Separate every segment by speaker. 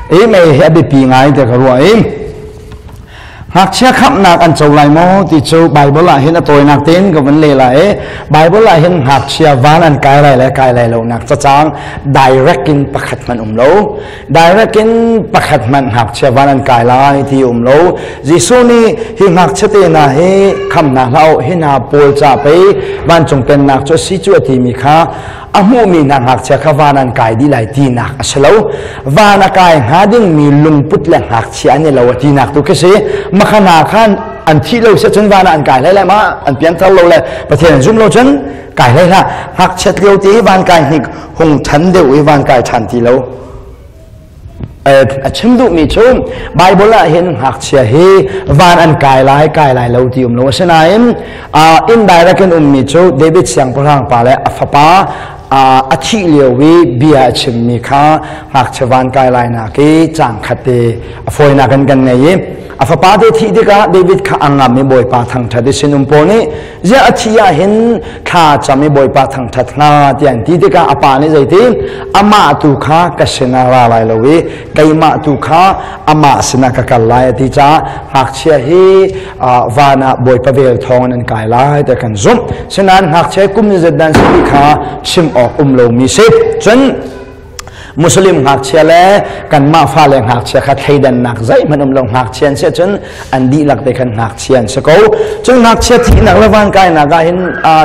Speaker 1: I mei hi a biapi ngai te ka ruah i Ngakchia khamhnak an co lai maw ti cu Baibal ah hin a tawinak tein ka vun leh lai i Baibal ah hin ngakchia van an kai lai le kai lai lonak cacang direct in pakhat hmanh um lo. Direct in pakhat hmanh ngakchia van an kai lai ti um lo. Jesuh nih hi ngakchia te hna hi khamnak hlah u, hi hna pawl ca pei vancung pennak cu a si cu a timi kha a hmuhmi hna ngakchia kha van an kai dih lai tinak a si lo. Van a kai hnga dingmi lungput le ngakchia an i lo a tinak tu khi si. Makhana khan an thih lo si cun van ah an kai hlei lai ma an pianthar lo le Pathian an zum lo cun kai hlei hlah. Ngakchiat lio te van kai hnik hung than deuh i van kai than ti lo. A chim duhmi cu Bible ah hin ngakchia hi van an kai lai kai lai lo ti um lo. Asinain indirect in ummi cu David siangpahrang pa le a fapa a thih lio i bia a chimmi kha ngakchia van kai lai nak i cang khat te a fawinak in kan ngei i a fapa te thih tikah David kha a ngam i Bawipa thangṭhat i sinum pawl nih ziah a thi ah hin thla cam i Bawipa thangṭhat hnga tiah an ti tikah a pa nih zeiti amah tu kha ka sinah ra lai lo i keimah tu kha amah sinah ka kal lai a ti caah ngakchia hi van ah Bawipa vel thawng in an kai lai tiah kan zumh. Sinain ngakchia kum zet dan si ti kha chim awk um lomi si. Cun Muslim ngakchia le kanmah fale ngakchia kha thleidannak zeihmanh um lo. Ngakchia an si ahcun an dihlak te khan ngakchia an si ko. Cun ngakchia thihnak le vankainak ah hin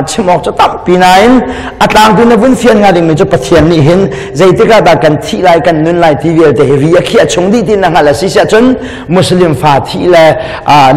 Speaker 1: chim awk cu tampi nain a tlangpi na vun fian hnga dingmi cu Pathian nih hin zeitik ah dah kan thih lai kan nun lai ti vialte hi ri a khiah chung dih ti na hngalh a si si ahcun Muslim fa thih le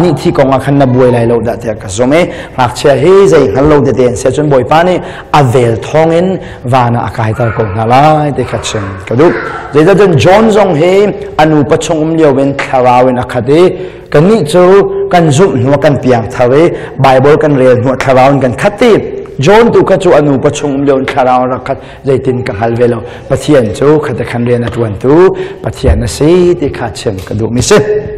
Speaker 1: nih thi kong ah khan na buai lai lo dah tiah ka zum i ngakchia hi zei hngal lo tete an si ahcun Bawipa nih a vel thawng in van ah a kaiter ko hna lai ti kha chim ka duh. Zeicahtiah John zong hi a nu pachung um lio in thlarau in a khat i kannih cu kan zumh hnu kan piang thar i Bible kan rel hnu thlarau in kan khat ti. John tu kha cu a nu pachung um lio in thlarau in rak khat zeitin ka hngal ve lo. Pathian cu khate khan rian a ṭuantu Pathian a si ti kha chim ka duhmi si.